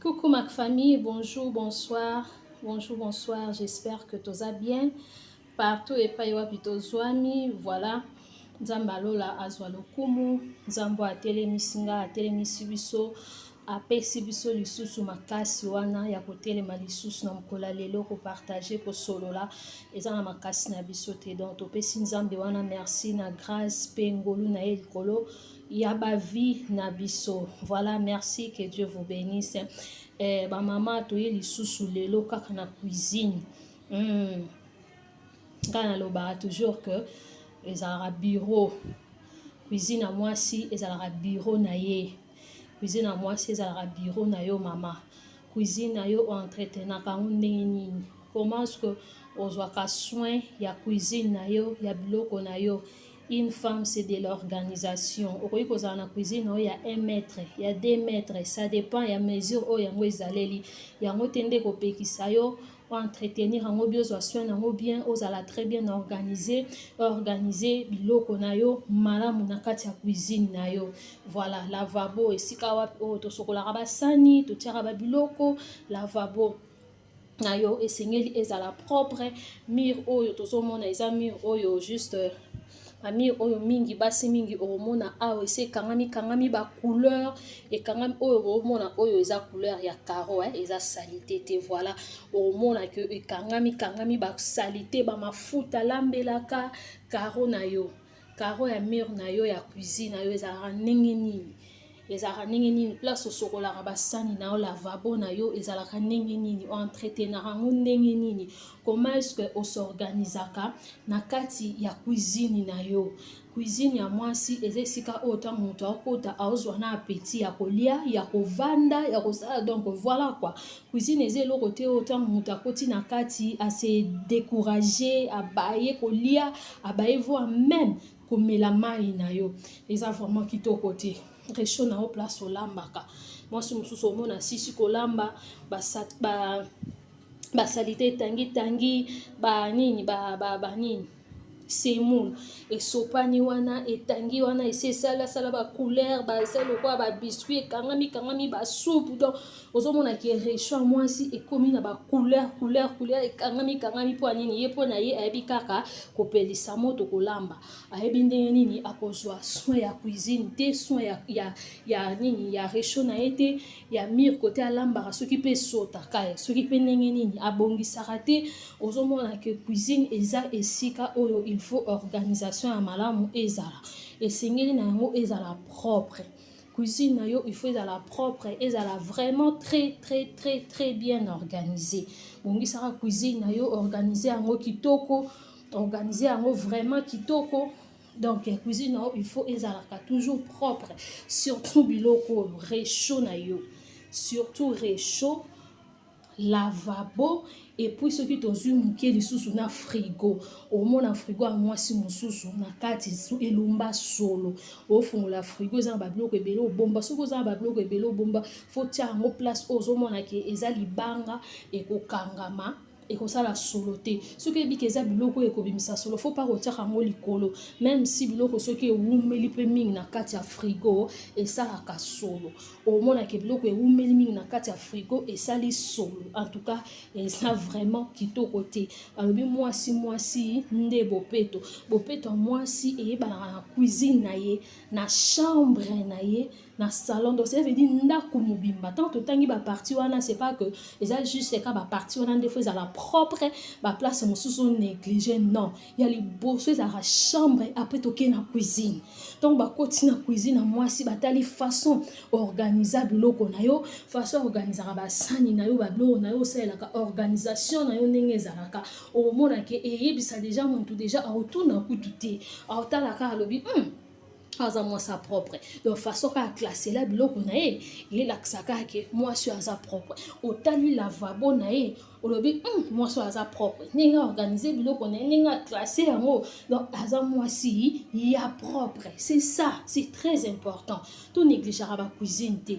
Coucou ma famille, bonjour, bonsoir, bonjour, bonsoir, j'espère que toza bien partout epai wapi tozwami. Voilà, Nzambe alola azwa lokumu, Nzambe atelemisi nga, atelemisi biso, apesi biso lisusu makasi wana ya kotelema lisusu na mokolo ya lelo, kopartage, kosolola eza na makasi na biso te. Donc topesi Nzambe wana merci na grâce mpe ngolu na ye likolo ya ba vie na biso. Voilà, merci, que Dieu vous bénisse. Ba mama, toye lisusu lelo kaka na cuisine. Ngai nalobaka toujours que ezalaka bureau, cuisine ya mwasi ezalaka bureau na ye. Cuisine ya mwasi ezalaka bureau na yo. Mama, cuisine na yo, oentretenaka yango ndenge nini? Comment est-ce que ozwaka soin ya cuisine na yo, ya biloko na yo? Une femme, c'est de l'organisation. Okoki kozala na cuisine oyo ya 1 mètre, ya 2 mètres, ça dépend ya mesure oyo yango ezaleli yango te nde kopekisa yo entretenir yango bien, ozwa soin yango bien, ozala très bien organisé, organiser biloko na yo malamu na kati ya cuisine na yo. Voilà, lavabo, esika wapi oyo tosokolaka basani, totiaka babiloko, lavabo na yo esengeli ezala propre. Mur oyo tozomona eza mur oyo juste bamur oyo mingi, basi mingi okomona awa esi ekangami kangami, bacouleur ekangami. Oyo okomona oyo eza couleur ya carreau, eh, eza saleté te. Voilà, okomona ke ekangami kangami, basaleté, bamafuta alambelaka. Carreau na yo, carreau ya mur na yo ya cuisine na yo ezalaka ndenge nini? Ezalaka ndenge nini? Place osokolaka basani na yo, lavabo na yo ezalaka ndenge nini? Oentretenaka yango ndenge nini? Comment est ce que os'organisaka na kati ya cuisine na yo? Cuisine ya mwasi eza esika oyo ntango moto akota, aozwa na appétit ya kolia, ya kovanda, ya kosala. Donc voilà quoi, cuisine eza eloko te oyo ntango moto akoti na kati, ase découragé, abaye kolia, abaye voire même komela mai na yo. Eza vraiment kitoko te. Réchaud na yo, place olambaka, mwasi mosusu omona sisi kolamba, basaleté etangitangi, banini, banini, semoule esopani wana, etangi wana, esi esalasala bacouleur, baza lokola babiscuit, ekangami kangami, basupu. Donc ozomona ke réchaud ya mwasi ekomi na bacouleur, couleur, couleur, ekangami kangami. Mpo nini? Ye, mpo na ye, ayebi kaka kopelisa moto, kolamba. Ayebi ndenge nini akozwa soin ya cuisine te, soin ya nini, ya réchaud na ye te, ya mur kote alambaka, soki mpe esotaka ye, soki mpe ndenge nini abongisaka te. Ozomona ke cuisine eza esika oyo il faut organisation ya malamu ezala, esengeli na yango ezala propre. Cuisine na yo, il faut ezala propre, ezala vraiment très très très très bien organisé. Bongisaka cuisine na yo, organise yango kitoko, organise yango vraiment kitoko. Donc cuisine na yo, il faut ezalaka toujours propre, surtout biloko oyo, réchaud na yo, surtout réchaud, lavabo. Et puis soki tozwi moke lisusu na frigo, omona frigo ya mwasi mosusu na kati elumba solo. Ofungola frigo, eza na babiloko ebele obomba. Soki oza na babiloko ebele obomba, faut tia yango place oyo ozomona ke eza libanga, ekokangama, ekosala solo te. Soki oyebiki eza biloko oyo ekobimisa solo, faut pas kotiaka yango likolo. Même si biloko soki ewumeli mpe mingi na kati ya frigo, esalaka solo. Omonaka biloko ewumeli mingi na kati ya frigo, esali solo. En tout cas, eza vraiment kitoko te. Balobi mwasi, mwasi nde bopeto. Bopeto ya mwasi eyebanaka na cuisine na ye, na chambre na ye, na salon. Donc ça veut dire ndako mobimba. Tant totangi bapartie wana, c'est pas que eza juste ka bapartie wana nde faut ezala propre, baplace mosusu négligé. Non, ya liboso ezalaka chambre, après tokei na cuisine. Donc bakoti na cuisine ya mwasi, batali façon organisa biloko na yo, façon organisaka basani na yo, babiloko na yo osalelaka, organisation na yo ndenge ezalaka. Omonake eyebisa déjà motu, déjà aotuna kutu te, aotalaka, alobi: aza mwasi propre." Donc façon kaka aclassela biloko na ye elakisa kaka ke mwasi oyo aza propre. Otali lavabo na ye, olobi: mwasi oyo aza propre, ndenge aorganize biloko na ye, ndenge aclasse yango, donc aza mwasi ya propre." C'est ça, c'est très important. Tonégligeaka bacuisine te,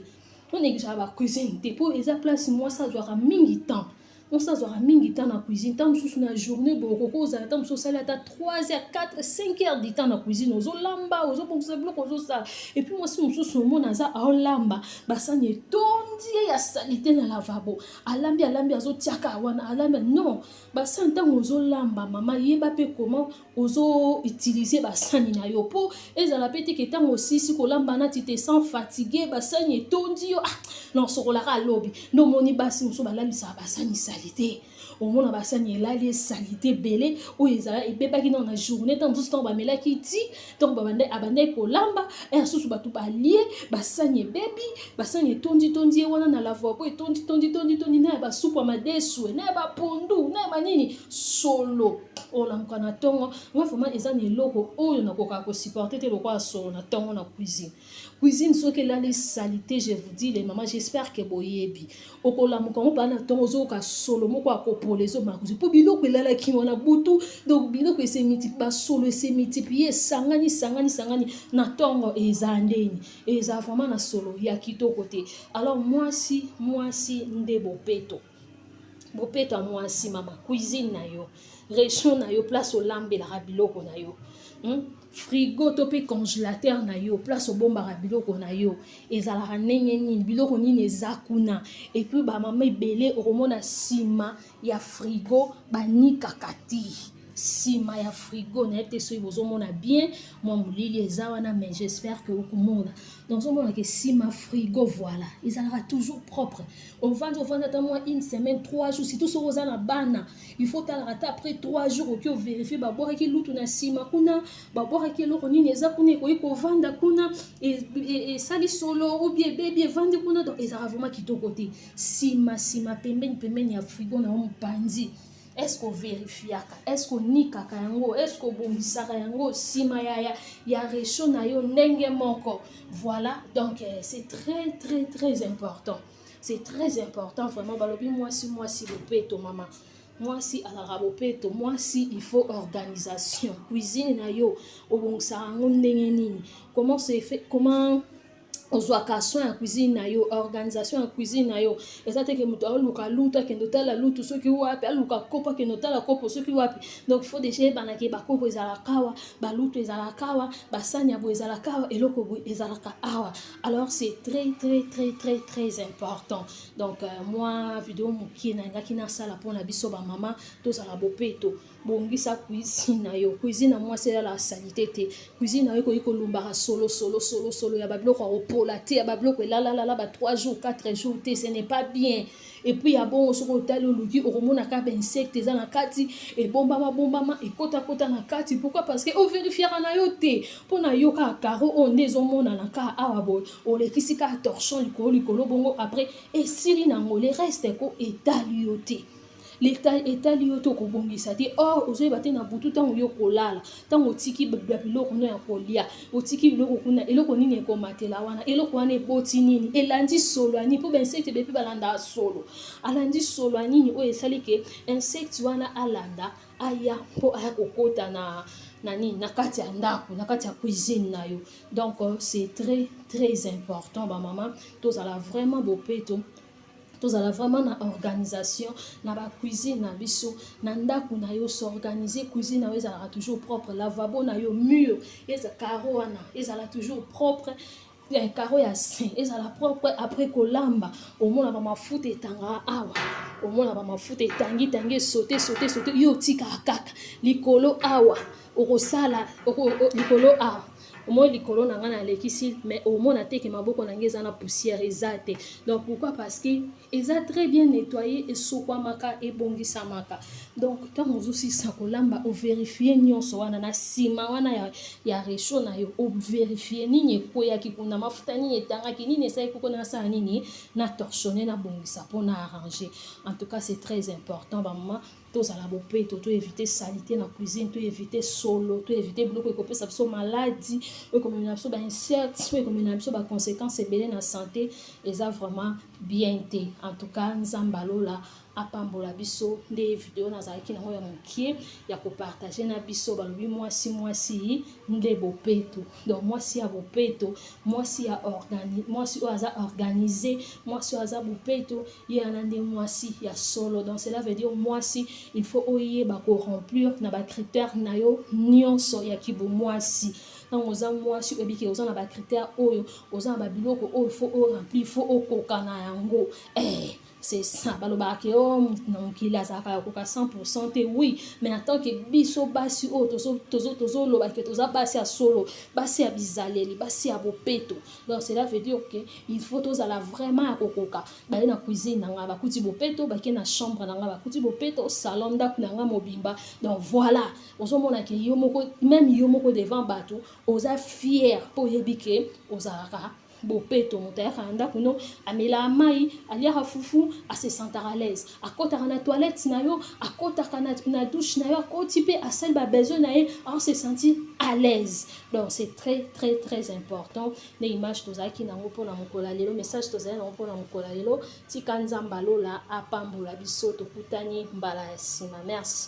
tonégligeaka bacuisine te, mpo eza place mwasi azwaka mingi temps. Mwasi azwaka mingi temps na cuisine. Ntango mosusu na journée boye, okoki ozala ntango mosusu osali ata 3 heures, 4, 5 heures du temps na cuisine, ozolamba, ozobongisa biloko, ozosala. Et puis mwasi mosusu omona aza aolamba, basani etondi. etondi ye ya salite na lavabo. Alambi, alambi, azotiaka wana, alambi. Non, basani, ntango ozolamba, mama, yeba mpe comment ozoutiliser basani na yo, mpo ezala mpe teke ntango osisi kolamba nati te sans fatigue, basani etondi yo. Ah non, sokolaka alobi nde omoni basi mosusu balambisaka basani saleté. Omona basani elali esali te ebele oyo ezala ebebaki nano na journée. Ntango mosusu, ntango bamelaki ti, ntango abandaki kolamba, susu bato balie, basani ebebi, basani etondi-tondi ye wana na lavabo, etondi tondi tondi tondi, na ya basupu ya madesu, na ya bapondu, na ya banini, solo. Olamuka na ntongo, nga vraiment eza na eloko oyo nakokaka kosupporter te lokola solo na ntongo na cuisine. Cuisine soki elali saleté, je vous dis, les mamans, j'espère que boyebi, okolamuka ngo mpana na ntongo, ozoyoka solo moko akopola ezobima cuisine, mpo biloko elalaki wana butu. Donc biloko ese basolo ese multiplie, esangani, sangani, sangani na ntongo, eza ndeni, eza vraiment na solo ya kitoko te. Alors mwasi, mwasi nde bopeto, bopeto ya mwasi. Mama, cuisine na yo, réchaud na yo, place olambelaka biloko na yo, Frigo to mpe congélateur na yo, place obombaka biloko na yo, ezalaka ndenge nini? Biloko nini eza kuna? Et puis bamama ebele, okomona nsima ya frigo banikaka te. Nsima ya frigo, nayebi te soki bozomona bien, mwa molili eza wana, mais j'espère que okomona. Donc ozomona ke nsima frigo, voilà, ezalaka toujours propre. Ovandi, ovandi ata mwa une semaine, 3 jours, surtout soki oza na bana, il faut talaka ata après 3 jours, oki ovérifier babwakaki lutu na nsima kuna, babwakaki eloko nini eza kuna, ekoki kovanda kuna, esali solo obi ebebi, evandi kuna. Donc ezalaka vraiment kitoko te. Nsima, nsima, pembeni, pembeni ya frigo na yo, mopanzi, est-ce ovérifiaka? Est-ce onikaka yango? Est-ce obongisaka yango? Nsima ya réchaud na yo, ndenge moko. Voilà, donc c'est très très très important, c'est très important vraiment. Balobi mwasi, mwasi bopeto. Mama, mwasi azalaka bopeto. Mwasi, il faut organisation. Cuisine na yo, obongisaka yango ndenge nini? Comment se fait? Comment ozwaka soin ya cuisine na yo? Organisation ya cuisine na yo eza teke moto aluka lutu, akende otala lutu soki wapi, aluka kopo, akende otala kopo soki wapi. Donc faut déjà ebanaki bakopo ezalaka awa, balutu ezalaka awa, basani ya boye ezalaka awa, eloko boye ezalaka awa. Alors c'est très très très très très important. Donc moi, vidéo mokie nalingaki nasala mpona biso bamama, tozala bopeto. Bongisa cuisine na yo. Cuisine na mwasi ezala saleté te. Cuisine na yo ekoki kolumbaka solo solo solo solo ya babiloko ya kopola te, ya babiloko elalalala ba 3 jours, 4 jours te, ce n'est pas bien. Et puis ya bongo, soki otali, oluki, okomona kaka bainsecte eza na kati, ebombama bombama, ekotakota na kati. Pourquoi? Parce que ovérifiaka na yo te. Mpo na yo kaka carreau oyo nde ezomonana kaka awa boye, olekisi kaka torchon likolo likolo bongo, après esili nango, le reste ko etali yo te, etali yo te, okobongisa te. Or ozoyeba te na butu, ntango yo kolala, ntango otiki biloko no ya kolia, otiki biloko kuna, eloko nini ekomatela wana? Eloko wana eboti nini? Elandi solo ya nini? Mpo bainsecte be mpe balandaka solo. Alandi solo ya nini oyo esali ke insecte wana alanda, aya mpo aya kokota na nini, na kati ya ndako, na kati ya cuisine na yo? Donc c'est très très important, bamama, tozala vraiment bopeto, tozala vraiment na organisation na bacuisine na biso, na ndako na yo. S'organiser, cuisine na yo ezalaka toujours propre, lavabo na yo, mur eza carreau wana ezala toujours propre, carreau ya se ezala propre. Après kolamba, omona bamafuta etangaka awa, omona bamafuta etangi tangi, esote sote sote. Yo otikaka kaka likolo awa, okosala likolo awa, omoi likolo na ngai nalekisi, mais omona te ke maboko na ngai eza na poussière, eza te. Donc pourquoi? Parce que eza très bien nettoyé, esokwamaka, ebongisamaka. Donc ntango ozosilisa kolamba, ovérifier nyonso wana na nsima wana ya réchaud na yo, ovérifier nini ekweyaki kuna, mafuta nini etangaki, nini esalaki koko, nasala nini, na torchonner, nabongisa mpona arranger. En tout cas, c'est très important, bamama, tozala bopeto, toéviter saleté na cuisine, toéviter solo, toéviter biloko ekopesa biso maladie, oyo ekomemela biso bainsecte, oyo ekomemela biso baconséquence ebele na santé. Eza vraiment bien te. En tout cas, Nzambe alola apambola biso. Nde vidéo nazalaki nango ya mokie ya kopartager na biso. Balobi mwasi, mwasi nde bopeto. Donc mwasi ya bopeto, mwasi ya mwasi oyo aza organisé, mwasi oyo aza bopeto, ye wana nde mwasi ya solo. Donc cela veut dire, mwasi, il faut oyeba koremplir na bacritère na yo nyonso ya kibomwasi. Ntango oza mwasi, oyebi ke oza na bacritère oyo, oza na babiloko oyo faut oremplir, faut okoka na yango. C'est ça, balobaka ke o na mokili azalaka ya koka 100 te. Oui, mais en tant que biso basi oyo tozoloba ke toza basi ya solo, basi ya bizaleli, basi ya bopeto, donc cela veut dire que il faut tozala vraiment ya kokoka. Baye na cuisine na nga, bakuti bopeto, bake na chambre na nga, bakuti bopeto, salon, ndako na nga mobimba. Donc voilà, ozomona ke yo moko, même yo moko devant bato, oza fier mpo oyebi ke ozalaka bopeto. Moto ayaka na ndako no, amelaka mai, aliaka fufu, ase sentaka à l'aise, akɔtaka na toilette na yo, akɔtaka na douche na yo, akɔti mpe asali babesoin na ye, ase sentir à l'aise. Donc c'est très très très important. Nde image tozalaki nango mpona mokolo ya lelo, message tozali nango mpona mokolo ya lelo. Tika Nzambe alola apambola biso. Tokutani mbala ya nsima. Merci.